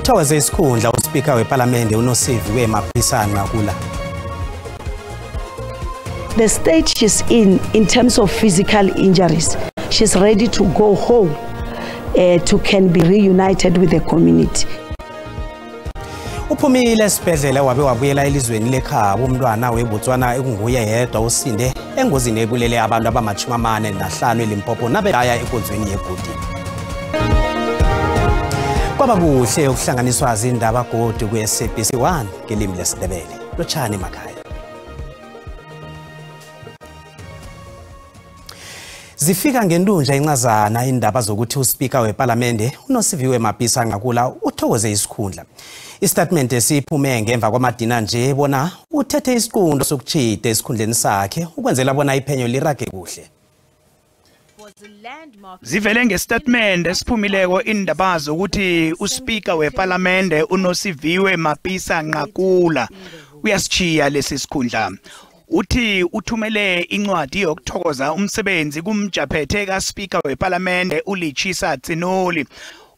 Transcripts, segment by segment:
Uthokoze isikhundla uSpeaker wePhalamende uNosiviwe Mapisa Nqakula. The state she's in terms of physical injuries, she's ready to go home to can be reunited with the community. Uphumile esibhedlela wabe wabuyela elizweni lekhabo umntwana weBotswana ekunguye yedwa usinde engozini ebulele abantu abama-45 eLimpopo nabebaya enkonzweni yegudi. Kwaba kuhle ukuhlanganiswa zindaba godu ku-SABC 1 ngelimi lesiNdebele. Lotshani emakhaya. Zifika ngentunja incazana indaba zokuthi uSpeaker wePhalamende uNosiviwe Mapisa Nqakula uthokoze isikhundla. Isitatimende esiphume ngemva kwamadina nje bona uthethe isiqunto sokuchitha esikhundleni sakhe ukwenzela bona iphenyo lirage kuhle. Zivele ngesitatimende esiphumileko indaba zokuthi uSpeaker wePhalamende uNosiviwe Mapisa Nqakula uyasichiya lesi sikhundla. Uthi uthumele incwadi yokuthokoza umsebenzi kumjaphethe kaSpeaker wePhalamende uLechisa Tsenoli.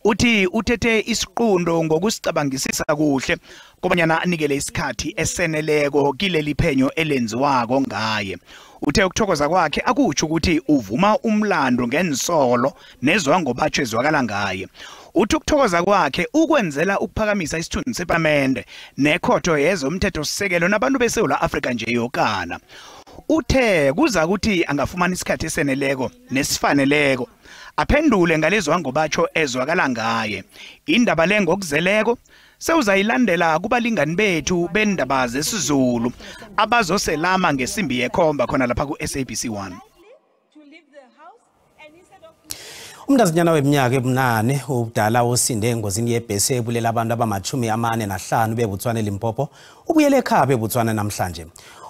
Uthi uthethe isiqundo ngokusicabangisisa kuhle kobanyana anikele isikhathi eseneleko kileli phenyo elenziwako ngaye. Uthe ukuthokoza kwakhe akutsho ukuthi uvuma umlando ngensolo nezwangobatsho ezwakala ngaye. Uthi ukuthokoza kwakhe ukwenzela ukuphakamisa isithunzi sePhalamende nekhotho yezomthethosisekelo nabantu beSewula Afrika nje yokana. Uthe kuza ukuthi angafumana isikhathi eseneleko nesifaneleko aphendule ngalezwa ngobatsho ezwakala ngaye. Indaba le ngokuzeleko sewuzayilandela kubalingani bethu bendaba zesiZulu abazoselama ngesimbi yekhomba khona lapha ku-SABC 1. Umntazinyana weminyaka ebunane ubudala osinde engozini yebhesi ebulela abantu abama-45 beBotswana eLimpopo ubuyele ekhaya eBotswana namhlanje.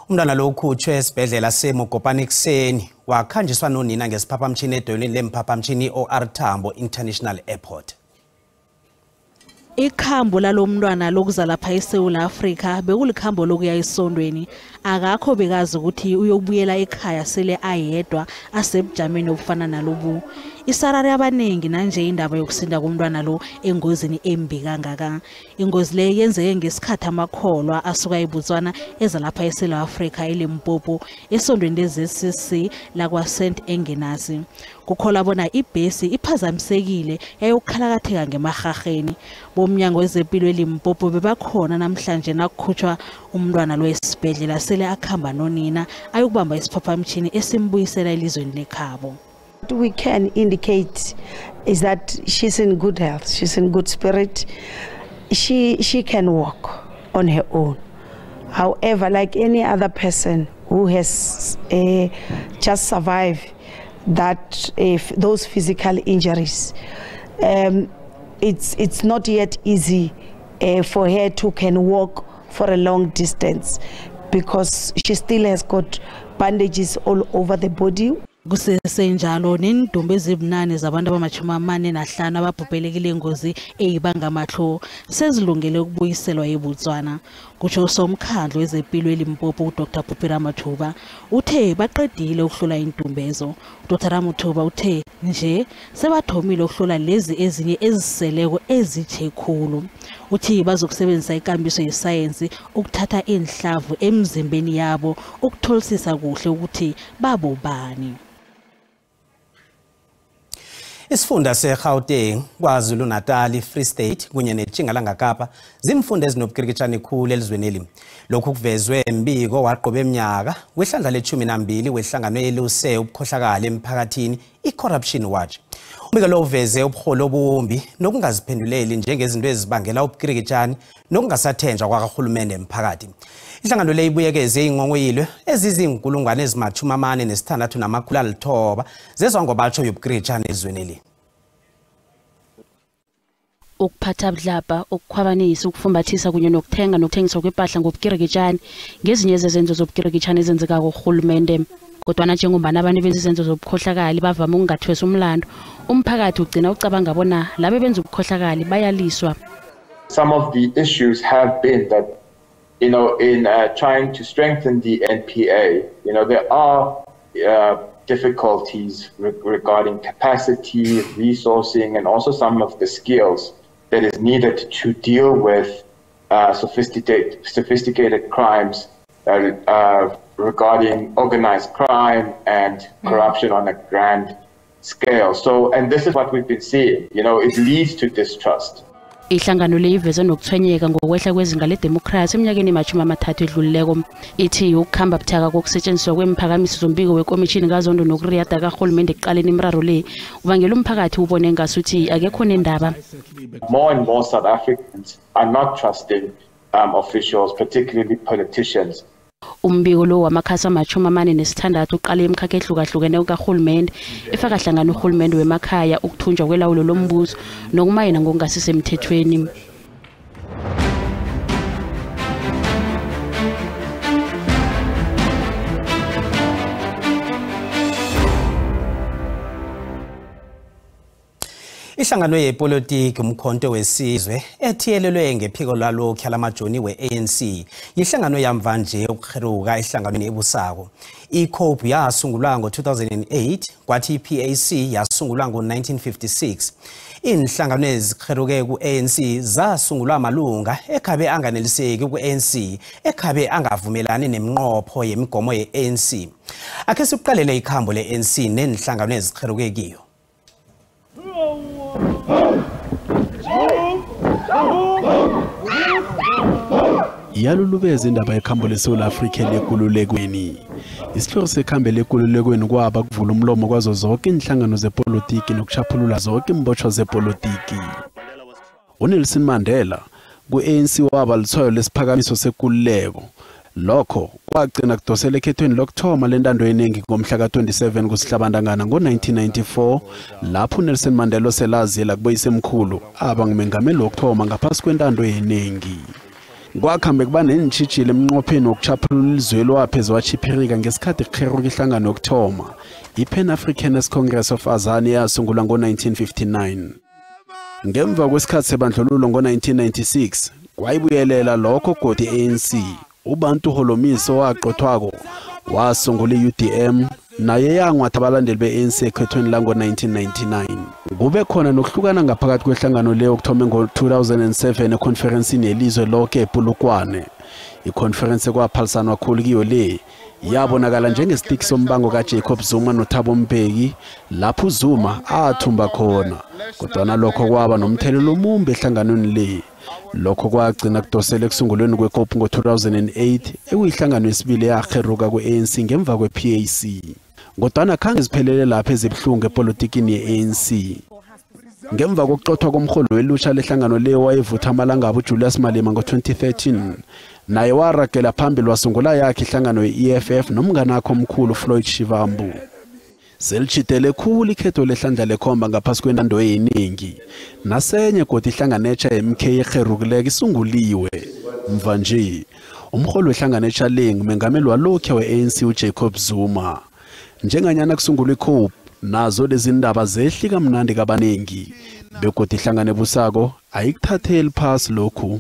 Umntwana lo ukhutshwe esibhedlela seMokopane ekuseni wakhanjiswa nonina ngesiphaphamtshini edoyelweni lemphaphamtshini OR Tambo International Airport. Ikhambo lalomntwana lokuza lapha eSewula Afrika bekulikhambo lokuya esondweni. Akakho bekazi ukuthi uyobuyela ekhaya sele ayedwa asebujameni obufana nalobu. Isarare abaningi nanje indaba yokusinda komntwana lo engozini embi kangaka. Ingozi le yenzeke ngesikhathi amakholwa asuka eBotswana eza lapha eSewula Afrika eLimpopo esondweni leZCC lakwa St Engenazi. Kukholwa bona ibhesi iphazamisekile yayokukhalakatheka ngemahaheni. Bomnyango wezempilo eLimpopo bebakhona namhlanje nakukhutshwa umntwana lo esibhedlela sele akhamba nonina ayokubamba isiphaphamtshini esimbuyisela elizweni lekhabo. What we can indicate is that she's in good health, she's in good spirit, she can walk on her own. However, like any other person who has just survived that those physical injuries, it's not yet easy for her to can walk for a long distance because she still has got bandages all over the body. Kusesenjalo nendumbe ezibunane zabantu abama-45 ababhubhelekile ingozi eyibangamahlo sezilungele ukubuyiselwa eBotswana. Kutsho usomkhandlu wezempilo eLimpopo uDr Phuphi Ramathuba uthe baqedile ukuhlola intumbezo. uDr Ramathuba uthe nje sebathomile ukuhlola lezi ezinye eziseleko ezitshe khulu. Uthi bazokusebenzisa ikambiso yesayensi ukuthatha inhlavu emzimbeni yabo ukutholisisa kuhle ukuthi babobani. Isifunda seGauteng, KwaZulu-Natal, Free State kunye neTjingalanga Kapa zimfunda ezinobukirikitjani khulu elizweni. Lokhu kuvezwe mbiko waqobe eminyaka wehlandla le-12 wehlangano eluse ubukhohlakali emphakathini i-Corruption Watch. Umbiko lo uveze ubuholi obumbi nokungaziphenduleli njengezinto ezibangela ubukirikitjani nokungasathenjwa kwakahulumende emphakathi. Inhlangano le ibuyekeze ingongoyilo ezizinkulungwane eziyi-46,900 zezwa ngobatsho yobukirikitjani elizweni. Ukuphatha budlabha, ukukhwabanisa, ukufumbathisa kunye nokuthenga nokuthengiswa kwempahla ngobukirikitjani ngezinye zezenzo zobukirikitjani ezenzekako kurhulumende. Kodwana njengombana abantu benza izenzo zobukhohlakali bavame ukungathweswa umlando, umphakathi ugcina ucabanga bona labo benza ubukhohlakali bayaliswa. Some of the issues have been that, you know, in trying to strengthen the NPA, you know, there are difficulties regarding capacity, resourcing, and also some of the skills that is needed to deal with sophisticated crimes regarding organized crime and corruption on a grand scale. So, and this is what we've been seeing, you know, it leads to distrust. Ihlangano le iveze nokuthwenyeka ngokwehla kwezinga ledemokhrasi eminyakeni ema-30 edlulileko. Ithi ukukhamba buthaka kokusetshenziswa kwemphakamiso zombiko wekomishini kaZondo nokuriyada karhulumende ekuqaleni imiraro le ubangela umphakathi ubone ngasuthi akekho nendaba. More and more South Africans are not trusting officials, particularly politicians. Umbiko lo wamakhasi ama-46 uqale imikhakha ehlukahlukeneko karhulumende efaka hlangana urhulumende wemakhaya, ukuthunjwa kwelawulo lombuso nokumayina ngokungasisemthethweni. Ihlangano yepolitiki Umkhonto weSizwe ethiyelelwe ngephiko lalokhu lamajoni we-ANC yihlangano yamva nje yokuheruka ehlanganweni ebusako. I-COPE yasungulwa ngo-2008 kwathi i-PAC yasungulwa ngo-1956. Inhlangano eziheruke ku-ANC zasungulwa amalunga ekhabe anganeliseki ku-ANC ekhabe angavumelani neminqopho yemigomo ye-ANC. Akhe siqalele ikhambo le-ANC nenhlangano eziheruke kiyo. Yalulubeza indaba yekhambo leSouth Africa lekululekweni. Isihloko sekhambo lekululekweni kwaba kuvula umlomo kwazo zonke inhlangano zepolitiki nokuchaphulula zonke imbotshwa zepolitiki. uNelson Mandela ku-ANC waba lithwayo lesiphakamiso sekululeko. Lokho kwagcina kudosela ekhethweni lokuthoma lentando yeningi ngomhla ka-27 kuSihlabantangana ngo-1994 lapho uNelson Mandela oselaziyela kuboyisemkhulu aba ngumengameli wokuthoma ngaphasi kwentando yeningi. Kwakhambe kuba neentjhijilo emnqopheni wokuchaphulula ilizwe lwapheze wachiphirika ngesikhathi kuheruka ihlangano yokuthoma i-Pan Africanist Congress of Azania yasungulwa ngo-1959. Ngemva kwesikhathi sebandlululo ngo-1996 kwayibuyelela lokho godi i-ANC. Ubantu Holomiso waqothwako wasungula i-UDM naye yangwatha abalandeli be-ANC ekhethweni lango-1999. Kube khona nokuhlukana ngaphakathi kwehlangano leyo okuthome ngo-2007 ekhonferensini yelizwe lonke ePolokwane. Ikhonferensi ekwaphalisana khulu kiyo le yabonakala njengesitiki sombango kaJacob Zuma noThabo Mbeki lapho uZuma athumba khona, kodwana lokho kwaba nomthelelo omumbi ehlanganweni le. Lokho kwagcina kudosela ekusungulweni kwe-COPE ngo-2008 ekuyihlangano yesibili eyaheruka kwe-ANC ngemva kwe-PAC. Kodwana khange ziphelele lapho ezibuhlungu epolitikini ye-ANC. Ngemva kokuxothwa komholi welutsha lehlangano leyo wayevutha amalangabu uJulius Malema ngo-2013, naye waragela phambili wasungula yakhe ihlangano ye-EFF nomnganakhe omkhulu Floyd Shivambu. Selitjhidele khulu ikhetho lehlandla lekhomba ngaphasi kwentando yeningi. Nasenye godi ihlangano etjha ye-MK eherukileko isunguliwe. Mva nje, umholi wehlangano etjha le ngumengameli walokhuya we-ANC uJacob Zuma. Njenganyana kusungulwa i-COPE, nazo lezi ndaba zehli kamnandi kabanengi. Begodu ihlangano ebusako ayikuthatheli phasi lokhu.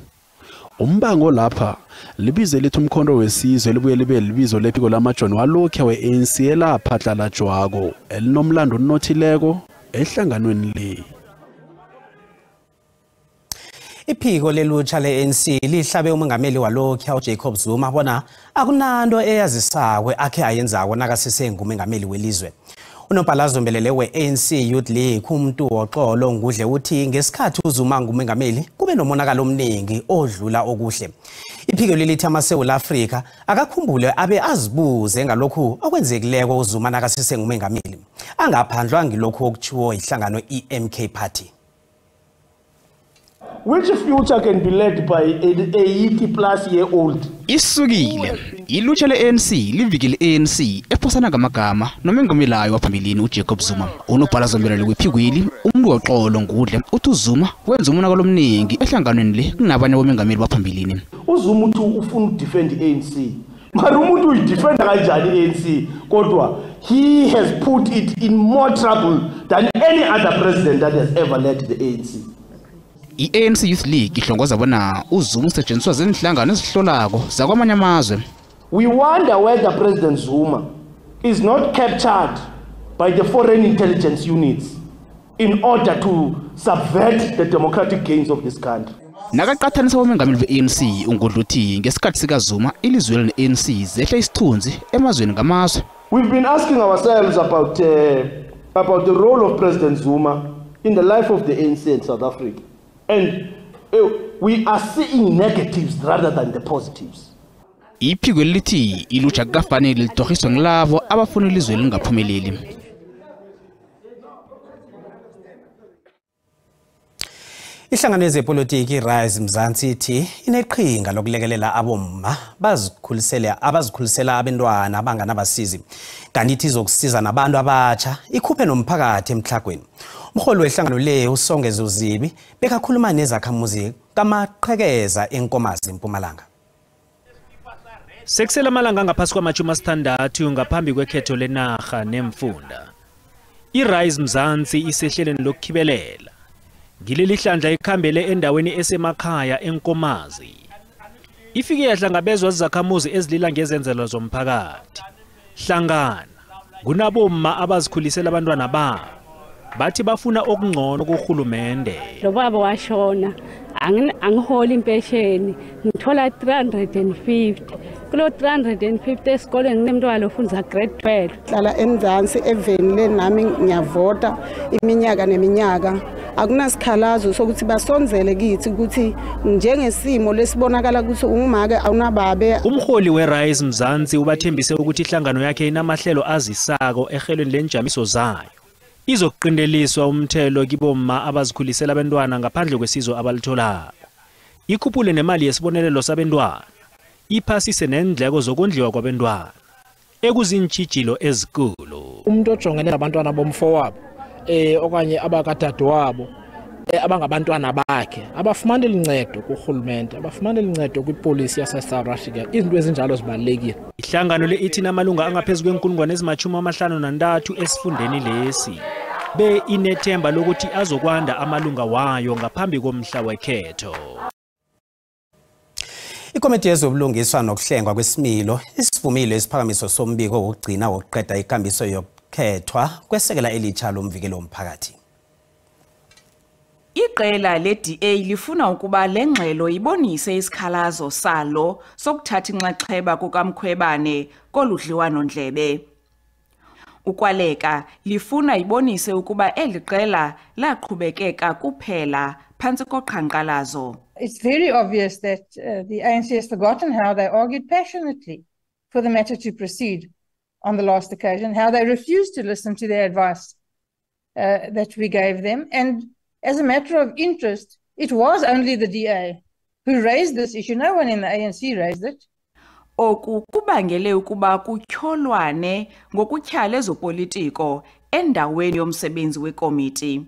Umbango lapha libizo elithi Umkhonto weSizwe libuye libe libizo lephiko lamajoni walokhuya we-ANC elaphatlhalajwako elinomlando onothileko ehlanganweni le. Iphiko lelutsha le-ANC lihlabe umengameli walokhuya uJacob Zuma bona akunanto eyazisakwe akhe ayenzako nakasesengumengameli welizwe. Unobhala zombelele we-ANC Youth League umuntu woxolo Ngudle uthi ngesikhathi uZuma ngumengameli kube nomonakalo omningi odlula okuhle. Iphiko lelithi amaSewula Afrika akakhumbule abe azibuze ngalokhu okwenzekileko uZuma nakasesengumengameli, angaphandlwa ngilokhu okuthiwo ihlangano i-MK Party. Which future can be led by an 80-plus-year-old? Isukile ilutsha le-ANC livikile i-ANC ephosana ngamagama nomengameli waphambilini uJacob Zuma. Unobhala zombelele kwiphikweli umuntu woxolo Ngudle uthi uZuma wenza umonakalo omningi ehlanganweni le kunabanye bomengameli baphambilini. uZuma uthi ufuna ukudefend i-ANC. Mara umuntu uyidefenda kanjani i-ANC? Kodwa he has put it in more trouble than any other president that has ever led the ANC. I-ANC Youth League ihlongoza bona uZuma usetshenziswa zinhlangano ezihlolako zakwamanye amazwe. We wonder whether President Zuma is not captured by the foreign intelligence units in order to subvert the democratic gains of this country. Nakaqathanisa umengameli we-ANC uNgudlu uthi ngesikhathi sikaZuma ilizwe le-ANC zehla isithunzi emazweni ngamazwe. We've been asking ourselves about the role of President Zuma in the life of the ANC in South Africa. And we are seeing negatives rather than the positives. Iphiko lithi ilutsha kukafanele lidorhiswe ngilabo abafuna ilizwe lingaphumeleli. Ihlangano yezepolitiki iRise Mzansi ithi ineqhinga lokulekelela abomma abazikhulisela abantwana abanganabasizi. Kanti ithi izokusiza nabantu abatsha ikhuphe nomphakathi emtlhagweni. Umholi wehlangano le uSongezo Zibi bekakhuluma nezakhamuzi kaMaqhekeza eNkomazi eMpumalanga. Sekusele amalanga angaphasi kwama-60 ngaphambi kwekhetho lenarha nemfunda. iRise Mzansi isehlelweni lokukhibelela. Ngileli hlandla ikhambele endaweni esemakhaya eNkomazi. Ifike yahlangabezwa izakhamuzi ezilila ngezenzelo zomphakathi. Hlangana kunabomma abazikhulisela abantwana babo. Bathi bafuna okungcono kuhulumende. Lo baba washona, angiholi impesheni, ngithola 350. Kulo 350 esikoleni nginemntwana ofunda grade 12. Hlala eMzansi eveni le nami ngiyavota iminyaka neminyaka. Akunasikhalazo sokuthi basonzele kithi ukuthi njengesimo lesibonakala ukuthi ungumake awunababe. Umholi weRise Mzansi ubathembise ukuthi ihlangano yakhe inamahlelo azisako ehelweni lenjamiso zayo. Izokuqindeliswa umthelo kibomma abazikhulisela abantwana ngaphandle kwesizo abalitholako. Ikhuphule nemali yesibonelelo sabantwana. Iphasise nendleko zokondliwa kwabantwana ekuzintshijilo ezikulu. Umuntu ojongene nabantwana bomfowabo okanye abakadadewabo abangabantwana bakhe abafumane lincedo kurhulumente, abafumane lincedo kwipolisi yase-South Africa. Izinto ezinjalo zibalulekile. Ihlangano le ithi namalunga angaphezu kwe-53,000 esifundeni lesi be inethemba lokuthi azokwanda amalunga wayo ngaphambi komhla wekhetho. Ikomiti yezobulungiswa nokuhlengwa kwesimilo isivumile isiphakamiso sombiko wokugcina wokuqeda ikambiso yokukhethwa kwesekela elitsha lomvikeli womphakathi. Iqela le-DA lifuna ukuba le ngxelo ibonise isikhalazo salo sokuthatha inxaxheba kukaMkhwebane koludliwano-ndlebe. Ukwaleka lifuna ibonise ukuba eli qela laqhubekeka kuphela phantsi koqhankqalazo. It's very obvious that the ANC has forgotten how they argued passionately for the matter to proceed on the last occasion, how they refused to listen to the advice that we gave them. And as a matter of interest, it was only the DA who raised this issue. No one in the ANC raised it. Oku kubangele ukuba kutyholwane ngokutyhala ezopolitiko endaweni yomsebenzi wekomiti.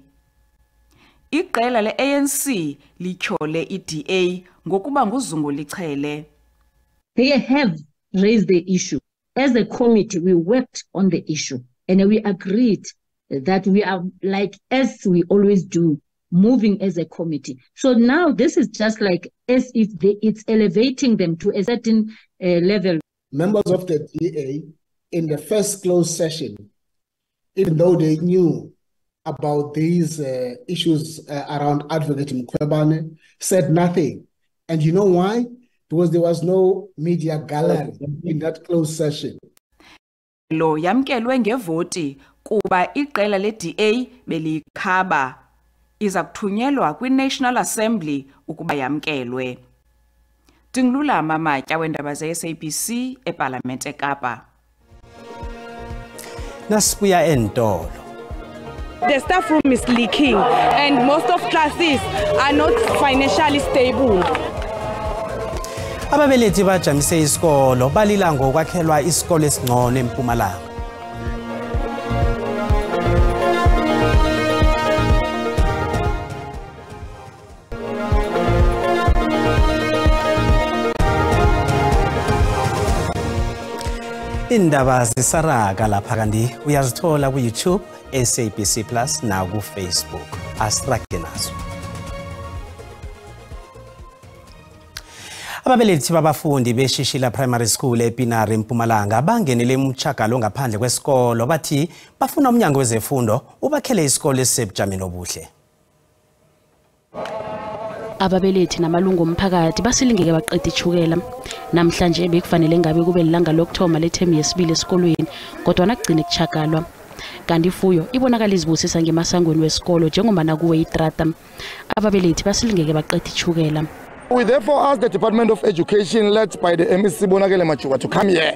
Iqela le-ANC lityhole i-DA ngokuba nguzungulichele. They have raised the issue. As a committee, we worked on the issue and we agreed that we are, like, as we always do, moving as a committee. So now this is just like as if it's elevating them to a certain level. Members of the DA in the first closed session, even though they knew about these issues around Advocate Mkhwebane, said nothing. And you know why? Because there was no media gallery in that closed session. Lo yamkelwe ngevoti kuba iqela le-DA belikhaba. Iza kuthunyelwa kwi-National Assembly ukuba yamkelwe. Ndingululama Matya wendaba ze-SABC ePalamente eKapa. Nasibuya entolo. The staff room is leaking and most of classes are not financially stable. Ababelethi bajamise isikolo balila ngokwakhelwa isikolo esingcono eMpumalanga. Indaba zisaraka lapha kanti uyazithola ku-YouTube, SABC Plus naku-Facebook. Asirage nazo. Ababelethi babafundi beShishila Primary School ePinari eMpumalanga bangenele umtshagalo ngaphandle kwesikolo bathi bafuna umnyango wezefundo ubakhele isikolo esisebujameni obuhle. Ababelethi namalungu omphakathi basilingeke baqeda itjhukela. Namhlanje bekufanele ngabe kube lilanga lokuthoma lethemu yesibili esikolweni, kodwa nakugcine kuchagalwa. Kanti ifuyo ibonakala izibusisa ngemasangweni wesikolo njengoba kuwe itrata. Ababelethi basilingeke baqeda itjhukela. We therefore ask the Department of Education, led by the MEC Bonakele Majuba, to come here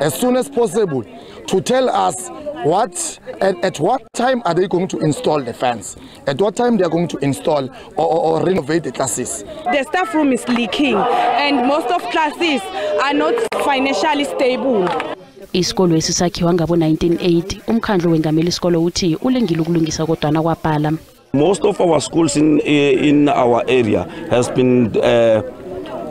as soon as possible to tell us what at what time are they going to install the fence, at what time they are going to install or renovate the classes. The staff room is leaking and most of classes are not financially stable. Isikolo esisakhiwa ngabo 1980, umkhandlu wengameli isikolo uthi ulingile ukulungisa kodwana kwabhala. Most of our schools in our area has been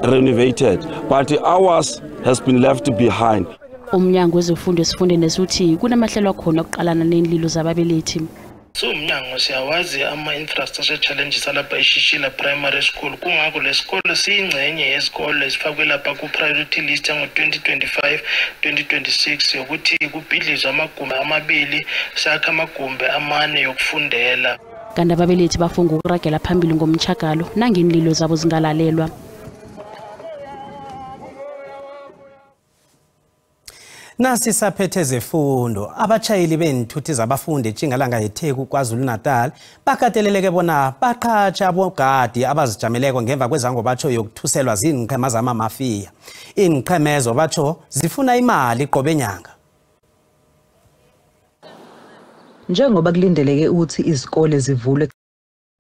renovated, but ours has been left behind. Umnyango wezefundo esifundeni esithi kunamahlelo akhona okuqalana nenlilo zababelethi. Siwumnyango siyawazi ama-infrastructure challenges alapha eShishila Primary School, kungakho lesikolo siyingxenye yezikolo ezifakwe lapha ku-priority list yango-2025 2026 yokuthi kubhidlizwe amagumbi amabili sakhe amagumbi amane yokufundela. Kanti ababelethi bafunga ukuragela phambili ngomtjhagalo nangenlilo zabo zingalalelwa. Nasi saphethe zefundo, abatshayeli beenthuthi zabafundi eTjingalanga yeTheku KwaZulu-Natal bakateleleke bona baqhatshe abogadi abazijameleko ngemva kwezango batsho yokuthuselwa ziinqhema zamamafiya. Iinqhemezo batsho zifuna imali qobe nyanga. Njengoba kulindeleke ukuthi izikole zivulwe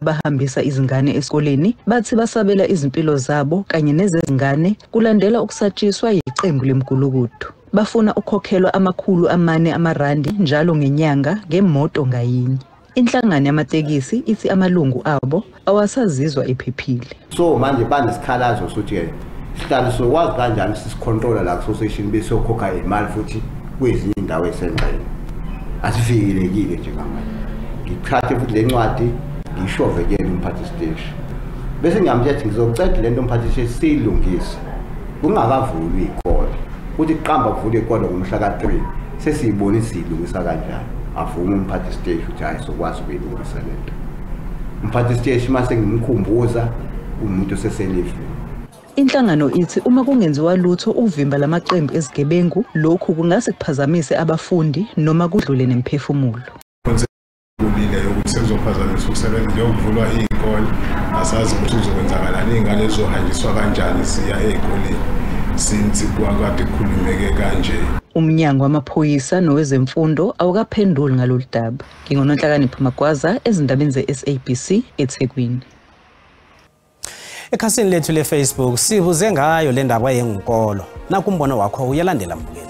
bahambisa izingane esikoleni, bathi basabela izimpilo zabo kanye nezezingane kulandela ukusatshiswa yiqembu lemgulukudu. Bafuna ukukhokhelwa 400 amarandi njalo ngenyanga ngemoto ngayinye. Inhlangano yamatekisi ithi amalungu abo awasazizwa ephephile. So manje banesikhalazo sokuthi sihlale sokwazi kanjani sisicontrola la association bese ukhokha imali futhi kwezinye indawo esengxenye. Asifikelekile njengamanje. Ngithathe futhi lencwadi ngishove kuyena umphathi siteshi. Bese ngiyamtshela ngizocela lento umphathi siteshi siyilungise. Kungakavulwi ikole. Uthi qamba kuvule ikole ngomhla ka3 sesiyibona isiyilungisa kanjani. Avume umphathi siteshi ukuthi hayi sokwazi ukuyilungisa lento. Umphathi siteshi mase ngimkhumbuza umuntu oseselivini. Inhlangano ithi uma kungenziwa lutho ukuvimba lamaqembu ezigebengu, lokhu kungase kuphazamise abafundi noma kudlule nemphefumulo. Kulile ukuthi sekuzophazamisa ukusebenza njengokuvulwa iy'kole, asazi ukuthi kuzokwenzakalani, iy'ngane zizohanjiswa kanjani siya ey'koleni since kwakade kukhulumeke kanje. Umnyango wamaphoyisa nowezemfundo awukaphenduli ngalolu daba. NginguNonhlakanipho Magwaza ezindabeni ze-SABC eThekwini. Ekhasini lethu le-Facebook sibuze ngayo le ndaba yengunkolo. Nakumbono wakho uyalandela mbukeli.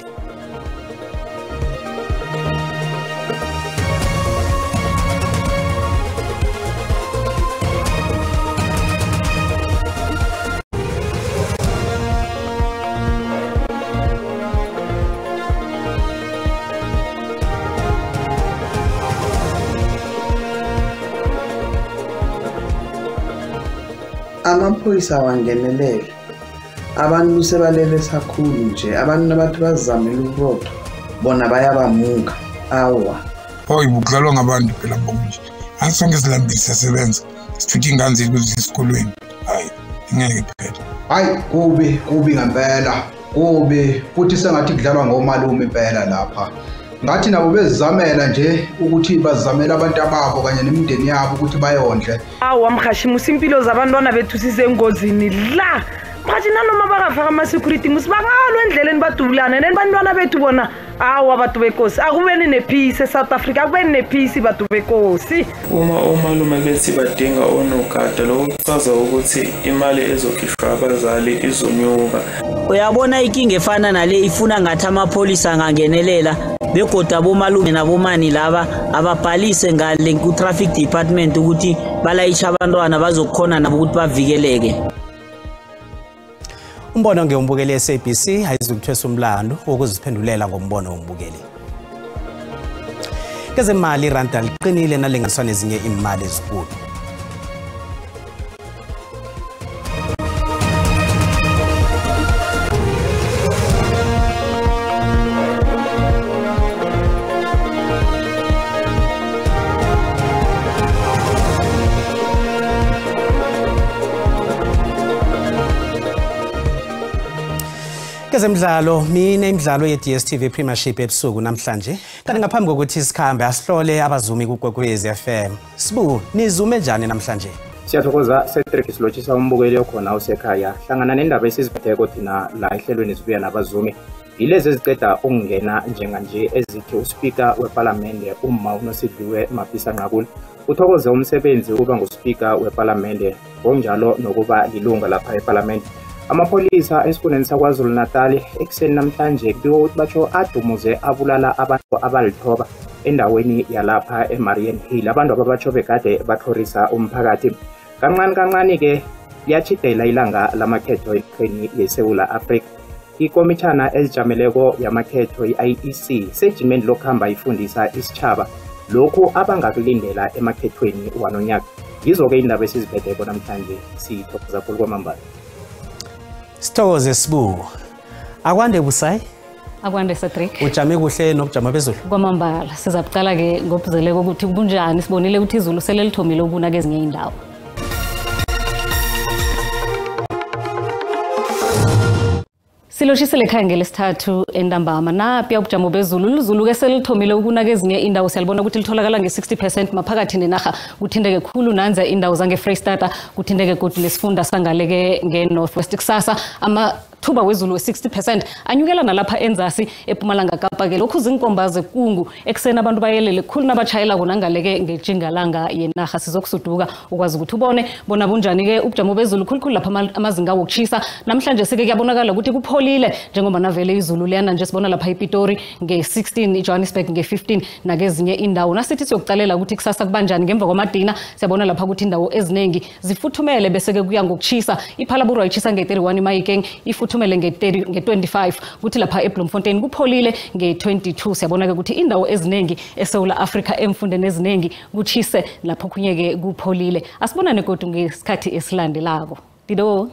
Amaphoyisa awangenelele, abantu sebalele sakhulu nje, abantu abathi bazamela uburotho bona bayabamuka. Awa hoyi, kudlalwa ngabantu phela bonke, asonke silambile siyasebenza, sithutha ingane zethu ukuze esikolweni. Hayi, ngeke phela. Hayi, kubi kubi ngempela, kubi futhi sengathi kudlalwa ngomalume impela lapha. Ngathi nabo bezizamela nje ukuthi bazizamele abantu ababo kanye nemindeni yabo ukuthi bayondle. Awa mhashi, musimpilo zabantwana bethu sisengozini la. Mhashi nanoma bakafaka ama-security musibangalwa endleleni badubulane nabantwana bethu bona. Awa bantu benkosi, akubeni nepeace eSouth Africa, akubeni nepeace bantu benkosi. Uma omalume bethi badinga onogada, lokho kuchaza ukuthi imali ezokhishwa abazali izonyuka. Uyabona inkinga efana nale ifuna ngathi amapholisa angangenelela begodu abomalume nabomani laba ababhalise ngale ku-traffic department ukuthi balayisha abantwana bazokhona nabo ukuthi bavikeleke. Umbono ngewumbukeli SABC ayizukuthwesa umlando wokuziphendulela ngombono wombukeli. Kezemali iranda liqinile nalinganiswa nezinye imali ezinkulu. Kezemidlalo, mine imidlalo ye-DStv Premiership ebusuku namhlanje. Kanti ngaphambi kokuthi sikhambe asihlole abazumi kuKwekwezi FM. Sibu, nizume njani namhlanje? Siyathokoza Cedric, silotshisa umbukeli okhona usekhaya. Hlangana nendaba esiziphetheko thina la ehlelweni sibuya nabazumi. Yilezi eziceda ukungena njenganje ezithi uspika wePalamende umma uNosidliwe Mapisa-Nqakula uthokoze umsebenzi ukuba nguspika wePalamende ngokunjalo nokuba lilunga lapha ePalamende. Amapholisa esifundeni saKwaZulu-Natal ekuseni namhlanje kubikwa ukuthi batsho adumuze abulala abantu abalithoba endaweni yalapha eMarian Hill. Abantu ababatsho bekade batlhorisa umphakathi. Kancane kancane-ke liyatjhidela ilanga lamakhetho enarheni yeSewula Afrika. Ikomitjhana ezijameleko yamakhetho i-IEC sejimeni lokuhamba ifundisa isitjhaba lokhu abangakulindela emakhethweni wanonyaka. Yizo-ke indaba esiziphetheko namhlanje, sithokoza khulu kwamambala. Sithokoze Sibu. Akwande Busayi. Akwande Cedric. Ujame kuhle nobujamo bezulu? Kwamambala, sizabuqala-ke ngobuzeleko ukuthi kunjani, sibonile ukuthi izulu sele lithomile ukuna kezinye iindawo. Siloshisele ekhaya ngelesithathu entambama. Napiya ubujamo bezulu, lizulu-ke selithomile ukuna kezinye indawo, siyalibona ukuthi litholakala nge-60% maphakathi nenarha. Kuthinteke khulu nanze indawo zange-Freystata, kuthinteke godu nesifunda sangaleke nge-North West. Kusasa amathuba wezulu we-60% anyukela nalapha enzasi ePumalanga Kapa-ke. Lokhu zinkomba zekungu ekuseni abantu bayelele khulu nabatshayelako nangaleke ngetjingalanga yenarha. Sizokusuduka ukwazi ukuthi ubone bona bunjani-ke ubujamo bezulu, khulukhulu lapha amazinga wokutshisa. Namhlanje sike kuyabonakala ukuthi kupholile njengoba navele izulu liyana nje, sibona lapha iPitori nge-16, iJohannesburg nge-15 nakezinye indawo. Nasithi siyokucalela ukuthi kusasa kubanjani ngemva kwamadina, siyabona lapha ukuthi indawo eziningi zifuthumele bese-ke kuya ngokutshisa. iPhalaborwa itshisa nge-31, iMahikeng ifuthumele nge-25, kuthi lapha eBloemfontein kupholile nge-22. Siyabona-ke ukuthi indawo eziningi eSewula Afrika emfundeni eziningi kutshise lapho khunye-ke kupholile. Asibonane godu ngesikhathi esilandelako. Dido.